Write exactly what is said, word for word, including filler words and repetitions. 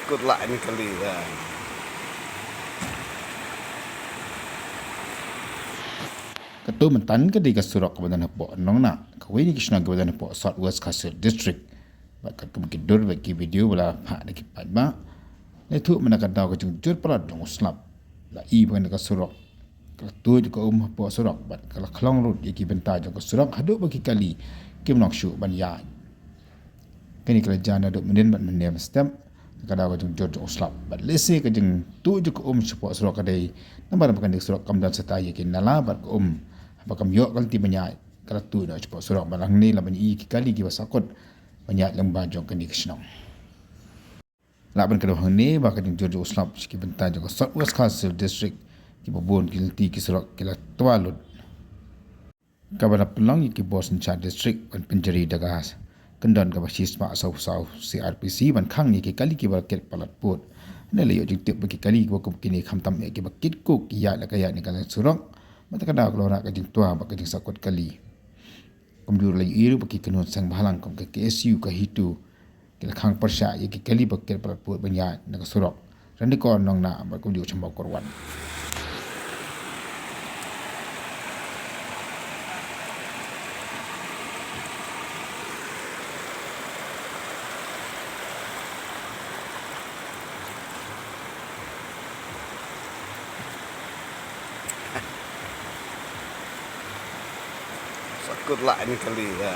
Good luck ni kali, ya. Katu myntan ka dei ka surok kaba don hapoh Nongnah, kawei na ki shnong kaba don hapoh South West Khasi Hills District. Bad katkum ki dur bad ki video ba la phah da ki paidbah, la ïathuh mynta ka daw ka jingjur palat jong u slap, la i ba kane ka surok ka la tuid ka um hapoh surok bad ka la khlong rud ïa ki bynta jong ka surok haduh ba ki kali kim long shuh ban ïaid. Kane ka la jia naduh mynnin bad mynne mynstep ka daw ka jingjur jong u slap. Bad lehse ka jingtuid jong ka um shapoh surok ka dei namar ba kane ka surok kam don sata ïa ki nala bad ka um, haba kam ïoh ka lynti ban ïaid ka la tuid noh shapoh surok. Bad hangne la ban i ki kali kiba sahkut ban ïaid lyngba jong kane ka shnong. Lah ban kdew hangne ba ka jingjur jong u slap sha ki bynta jong ka South West Khasi Hills District, kiba bun ki lynti ki surok ki la twa lut. Kaba la pynlong ïa ki bor synshar district ban pynjari da ka kyndon kaba shispah saw saw C R P C ban khang ïa ki kali kiba la kit palat pud. Hangne la ïoh jingtip ba ki kali kiba kum kine khamtam ïa kiba kit kuk ki ïaid la ka ïaid na ka surok. Mynta ka daw ka la wanrah ka jingtwa bad ka jingsahkut kali. Kumjuh la ïohi ruh ba ki kynhun seng bhalang kum ka K S U, ka HITO, ki la khang pyrshah ïa ki kali ba kit palat pud ban ïaid na ka surok Randikor Nongnah bad kumjuh Chambawkor Wan. Sahkut lah ni kali, ya.